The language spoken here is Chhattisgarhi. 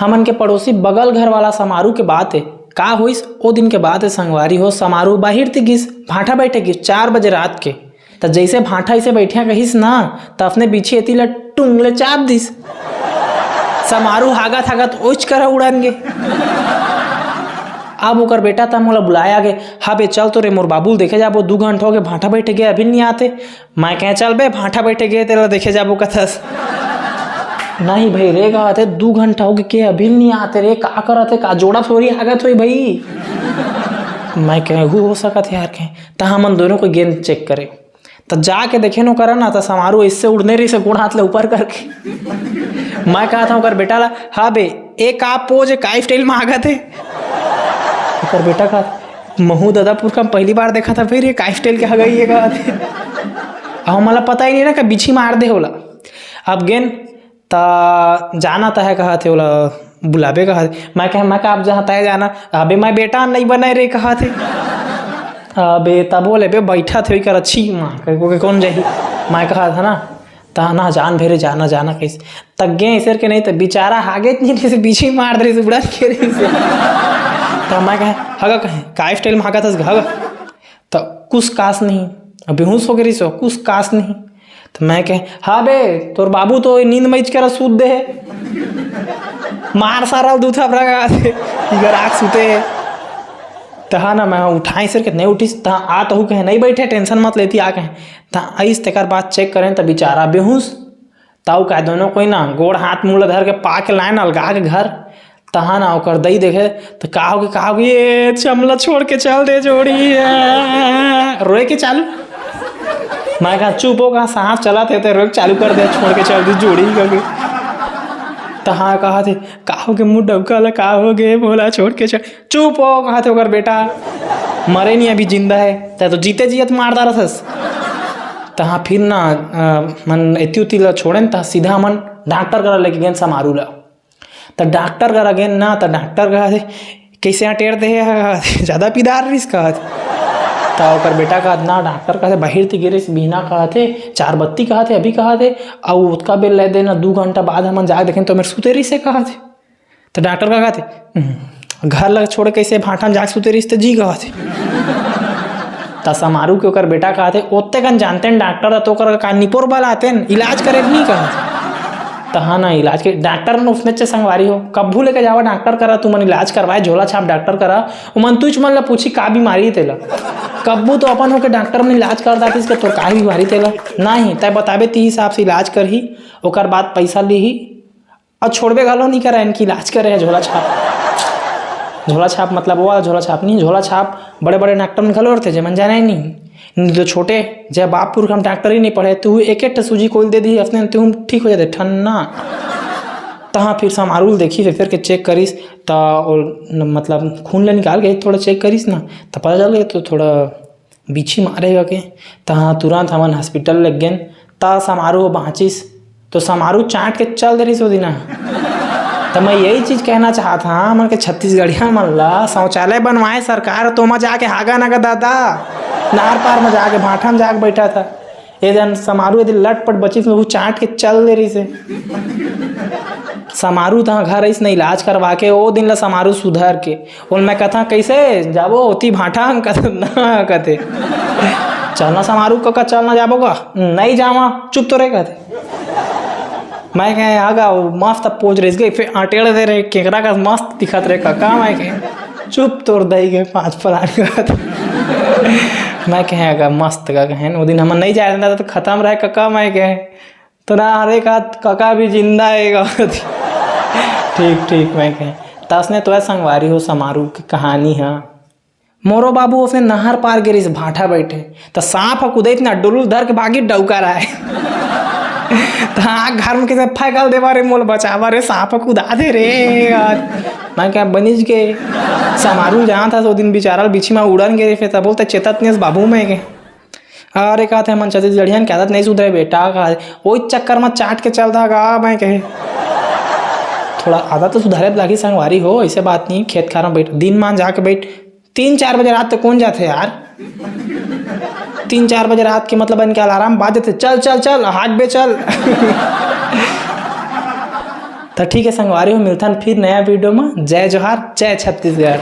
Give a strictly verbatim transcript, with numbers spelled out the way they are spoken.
हमन के पड़ोसी बगल घर वाला समारू के बात हे। का होइस, ओ दिन के बात हे संगवारी हो, समारू बाहिर ती गिस, भांठा बैठे गिस चार बजे रात के। त जइसे भांठा अइसे बइठिया कहिस ना, त अपने बिछी एती ला टुंग ले चाप दिस। समारू हागत हागत ओइच करा उड़न गे। अब ओकर बेटा त मोला बुलाया गे, "हा बे, चल तो रे, मोर बाबू ल देखे जाबो, दू घंटा होगे भांठा बैठे गे, अभी नहीं आते।" मैं कहे, "चल बे, भांठा बैठे गे, तेला देखे जाबो कथस।" "नहीं भाई रे," कहत हे, "दू घंटा होगे के अभी नहीं आते रे, का करत हे, का जोड़ा थोड़ी हागत होई भाई।" मैं कहे, "हु हो सकत हे यार," कहे। त हमन दोनों को गेंद चेक करे, त जाके देखे नो करा ना, त समारू अइसे उड़ने रहिस हे गोड़ हाथ ले ऊपर करके। मैं कहत हंव ओकर बेटा ला, "हा बे, ए का पोज हे, का स्टाइल में हागत हे?" ओकर बेटा कहत, "महू ददा पुरखा म पहली बार देखत हंव भाई रे, का स्टाइल के हगई हे," कहत हे। अब हमला पता ही नहीं ना कि बिछी मार दे हे ओला। अब गेन त जाना त हे कहत हे ओला बुलाबे कहत हे। मैं कहे, "मैं का अब जहाँ तय जाना, अबे मैं बेटा नहीं बने रे," कहत हे। अबे तब बोले, "बे बैठा थे कर अच्छी माँ, कहे को के कौन जाही?" मैं कहत हे ना, त ना जान भेरे जाना, जाना कैसे तक गे सर के नहीं त बेचारा हागे नहीं जैसे बिछी मार दे रहिस, उड़न गे रहिस। त मैं कहे, "हगा कहे, का स्टाइल में हागत हस गा, हगा?" त कुस कास नहीं, अब बेहोश हो गे रहिस हो, कुस कास नहीं। त मैं कहे, "हा बे, तोर बाबू तो नींद में इच करा सूत दे हे, मार सारा दू थपरा का दे, इकर आँख सूते हे।" त हा ना, मैं उठाई सर के नहीं उठिस, त आ तहू कहे, "नहीं बैठे, tension मत लेती," आ कहे। त आइस तेकर बाद चेक करें त बेचारा बेहोश। ताऊ का दोनों कोई ना गोड़ हाथ मुंह ला धर के पा के लाए ना अलगा के घर। तहा ना ओकर दई देखे, "त का होगे, का होगे?" "ये हमला छोड़ के चल दे जोड़ी," रोए के चालू। मैं कहा, "चुप हो, कहा सांस चलत हे, ते रोए के चालू कर दे, छोड़ के चल दे जोड़ी," करके। तहा कहत हे, "का होगे मुंह डबका ला, का होगे, मोला छोड़ के चल।" "चुप हो," कहत हे ओकर बेटा, "मरे नहीं, अभी जिंदा हे, ते तो जीते जियत मार डारत हस।" तहा फिर ना, अ, मन एती उती ला छोड़ेन, तहा सीधा मन डॉक्टर करा लेके गेन समारू ला। त डॉक्टर करा गेन ना, त डॉक्टर कहत हे, "कैसे अटेर दे हे?" ज्यादा पिदार रिस कहत। त ओकर बेटा कहत ना, डॉक्टर कहत हे, "बाहिर ती गिरिस बिहना," कहत हे, "चार बत्ती," कहत हे, "अभी," कहत हे, "अउ ओतका बेर ले देना, दू घंटा बाद हमन जाके देखेन त मेर सुते रिस हे," कहत हे। त डॉक्टर का कहत हे, "हम्म, घर ला छोड़ कैसे भांठा में जाके सुते रिस त जी," कहत हे। त समारू के ओकर बेटा कहत हे, "ओत्ते कन जानते हैं डॉक्टर, त ओकर का निपोर बल आते हैं, इलाज करे नहीं," कहत हे। त हाँ ना, इलाज के डॉक्टर न उसने चे संगवारी हो, कब्बू लेके जावा डॉक्टर करा, तुमन इलाज करवाए, झोला छाप डॉक्टर करा, उमन तुच मन ला पूछी का बीमारी तेला। कब्बू तो अपन होके डॉक्टर मन इलाज कर दातिस के तोर का बीमारी तेला। नहीं, तय बताबे ती हिसाब से इलाज करही, ओकर बाद पैसा लीही, अउ छोड़बे घलो नहीं करा इनकी इलाज करे हे झोला छाप। झोला छाप मतलब वो वाला झोला छाप नहीं, झोला छाप बड़े-बड़े डॉक्टर मन घलो रथे, जेमन जाने ही नहीं। नहीं तो छोटे, जब बाप पुरखा म डॉक्टरी नहीं पढ़े, तो एक एक ठे सूजी कोई दे दी, अपने तुम ठीक हो जाते, ठन्ना। तहाँ फिर समारू ल देखिस, फिर के चेक करिस, त ओ, न, मतलब खून ले निकाल के थोड़ा चेक करिस ना, त पता चल गया तो थोड़ा बिछी मारे हे के। तहाँ तुरंत हमन हॉस्पिटल ले गेन, त समारू ह बाँचिस, तो समारू चाट के चल दे रहिस ओ दिना। त मैं यही चीज कहना चाहत हँव, हमन के छत्तीसगढ़िया मन ला शौचालय बनवाए सरकार, तो ओमा जाके हागा ना गा दादा, नार पार म जाके भाठा म जाके बैठा था। ए जन समारू यदि लटपट बचिस, वो चाट के चल दे रहिस हे। समारू तहाँ घर आइस ना इलाज करवा के, ओ दिन ला समारू सुधर के। ओल मैं कथा, "कैसे जाबो ओती भाठा?" कथे, "ना," कथे। "चलना समारू कका, चलना जाबो का?" "नहीं जावा, चुप तो रहे," कथे। मैं कहे, "आगा, वो मस्त पोज रहिस गे, फिर अटेड़ दे रहे, केकरा का मस्त दिखत रहे कका," मैं कहे। "चुप तोर दई के पाँच पलान," कथे। मैं कहे, "आगा, मस्त का कहे, वो दिन हमन नहीं जाए रहता तो खत्म रहे कका," मैं कहे। तो ना, अरे का कका भी जिंदा हे गा। ठीक, ठीक, मैं कहे। तसने तो संगवारी हो समारू के कहानी ह। मोरो बाबू उसने नहर पार गे रिहिस भाठा बैठे, त सांप ह कुदैत ना डुलुल धर के भागी डौका रहे। त आग घर में किसे फेंकल देवा रे, मोल बचावा रे, सांप ह कुदा दे रे। आज मैं कहे बनिज के समारू जानत हस, ओ दिन बेचारा बिछी मा उड़न गे रिहिस, त बोलते चेतत नेस बाबू मैं के। अरे कहत हे, "हमन छत्तीसगढ़ियन के आदत नहीं सुधरे बेटा," कहत हे, "ओई चक्कर म चाट के चलता गा," मैं कहे। थोड़ा आदत तो सुधारे लागही संगवारी हो, ऐसे बात नहीं, खेत खार म बैठ, दिन मान जाके बैठ, तीन चार बजे रात तक कौन जाथे यार? तीन चार बजे रात के मतलब इनके अलार्म बाज जाथे, "चल, चल, चल, हाट बे चल।" तो ठीक है संगवारी हो, मिलथन फिर नया वीडियो में। जय जोहार, जय छत्तीसगढ़।